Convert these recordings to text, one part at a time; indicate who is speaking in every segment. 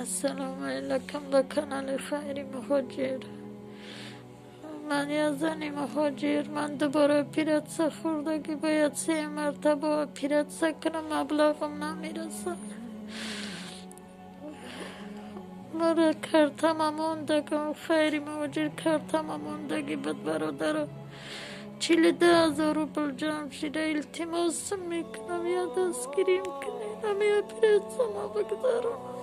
Speaker 1: Ассалому алайкум ба канали Хайри Муҳоҷир. Ман як зани муҳоҷир, ман дубора оператсия хӯрдагӣ, бояд се мартаба оператсия кунам, маблағам намерасад. Мара картама мондагам, Хайри Муҳоҷир картама мондагӣ буд, бародаро. 42 000 рубл ҷамъ шида, илтимосм мекунам, я дастгирим кунед, ҳами оператсияма бигзаронам.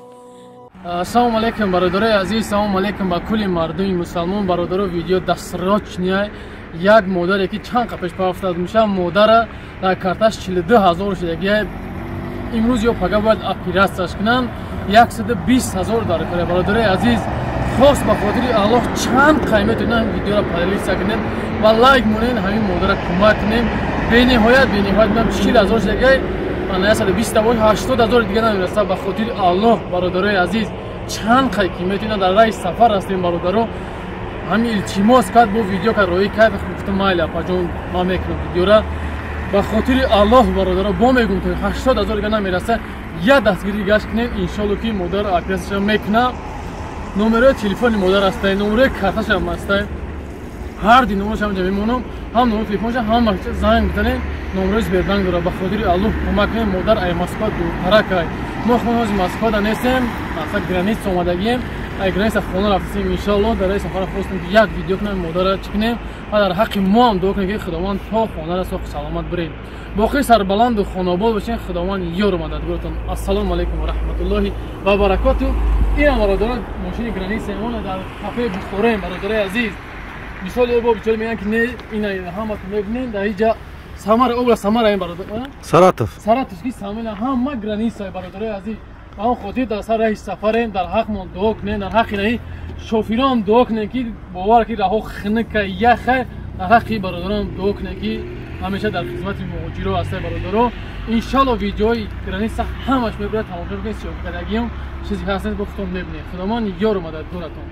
Speaker 2: Ассалому алайкум, бародарои азиз, салому алайкум ба кулли мардуми мусалмон. Бародаро, видео дастрочния. Як модаре ки чанд қа пеш пафтад меша, модара дар карташ 42 000 шудагия, имрӯз ё пага бояд оператсияш кунанд, 120 000 дар кора. Бародарои азиз, хос ба хотири Аллоҳ, чанд қай метавонем видеоро поделиться кунем ва лайк монем, ҳамин модара кӯмак кунем. Бениҳоят, бениҳоят меам, 40 000 шудагия, ана 120 бош, 80 000 дига намерасад. Ба хотири Аллоҳ, бародарои азиз, чанд қай ки метавонад, дар раи сафар ҳастем, бародаро. Ҳамин илтимос кард, бо видео кард, роӣ кард, гуфтам: майли, апаҷон, ман мекунам видеора. Ба хотири Аллоҳ, бародаро, бо мегӯм, то 80 000 дига намерасад, як дастгирӣ гашт кунем, иншолло ки модар оператсияша мекуна. Номерои телефони модар ҳастай, номерои карташам ҳастай, ҳар ди номерашам ҷа мемонам, ҳам номери телефонша, ҳам занг бизанем, номерои Сбербанк дора. Ба хотири Аллоҳ кӯмак кунем, модар ай Москва дуртаракай. Мо хона Москва да нестем, асла граница омадагием, ай граница хона рафтем. Иншалло, дар раи сафара хостем ки як видео кунем, модара чӣ кунем ва дар ҳаққи мо ҳам дуо кунем, ки Худованд то хонара соҳ саломат бирем, боқӣ сарбаланду хонобод бошем. Худованд ёру мададгоротон. Ассалому алайкум ва раҳматуллоҳи ва баракоту. Инам, бародаро, мошини граница мо дар кафеи Бухороем. Бародарои азиз, мисоли бо бичор мегӯянд ки не, ина ҳаматон мебинем, дар инҷа Самара, область Самара ин, бародар.
Speaker 3: Саратов.
Speaker 2: Саратовский, Самара, ҳама граница. Бародарои азиз, ба он хотир дар сар раҳи сафарем, дар ҳақмон дуо кунем, дар ҳаққи наи шофирон дуо кунем, ки бовар ки раҳо хинука, яха. Дар ҳаққи бародарон дуо кунем, ки ҳамеша дар хизмати муҳоҷиро ҳастай. Бародаро, иншалло, видеои граница ҳамаш мебирад, тамошо бикунед. Сиёҳкардагиам чизе ҳаст, бо худтон мебинед. Худомон ёру мададгоратон.